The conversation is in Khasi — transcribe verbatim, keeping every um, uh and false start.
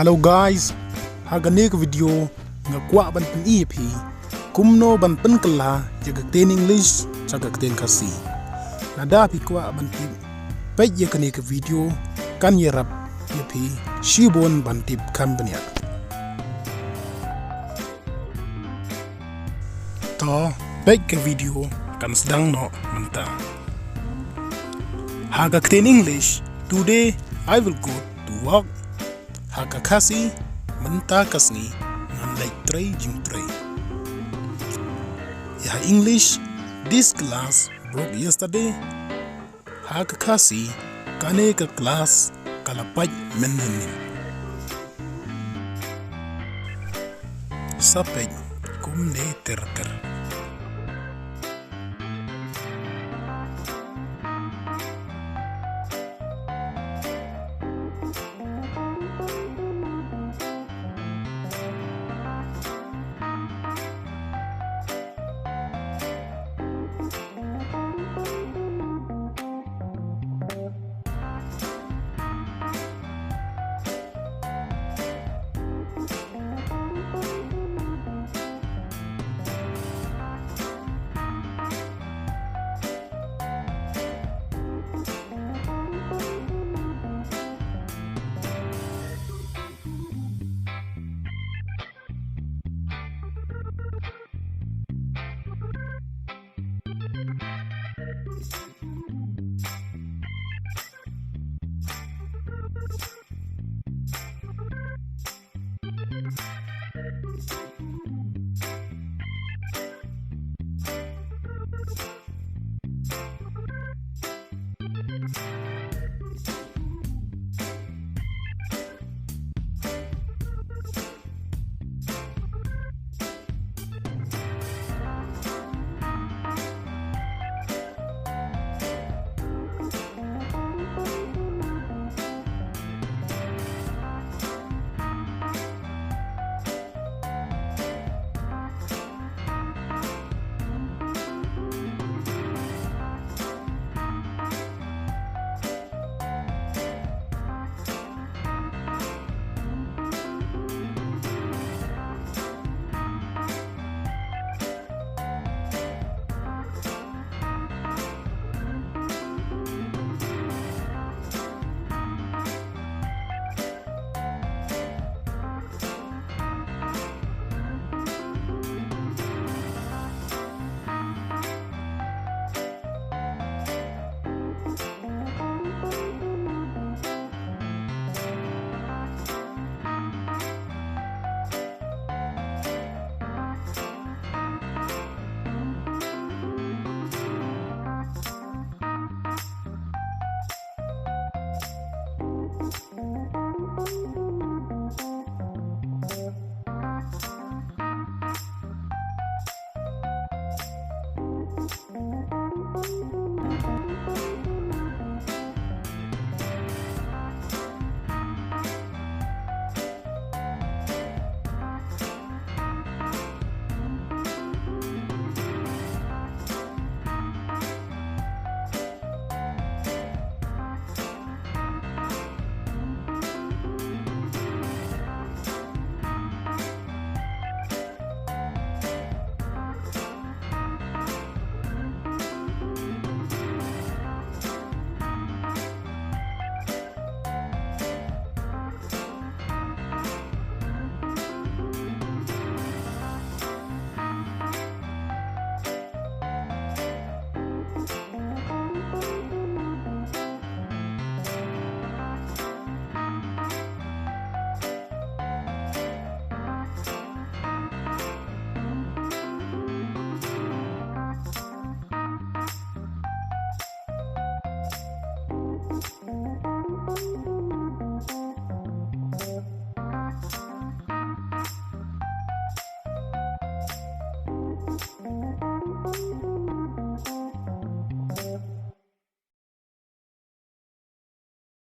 Hello guys, ha kane ka video nga kwah ban pyni ïa phi kumno ban pynkylla ïa ka ktien English sha ka ktien Khasi. Lada phi kwah ban tip, peit ïa kane ka video, kan ïarap ïa phi shibun ban tip kham bniah. To, peit ka video kan sdang noh mynta. Ha ka ktien English, today I will go to work. Ha ka Khasi, mynta ka sngi ngan leit trei jingtrei. Ha English, this class broke yesterday. Ha ka Khasi, kane ka klas ka la pait mynhynnin. Sa peit kumne ter ter.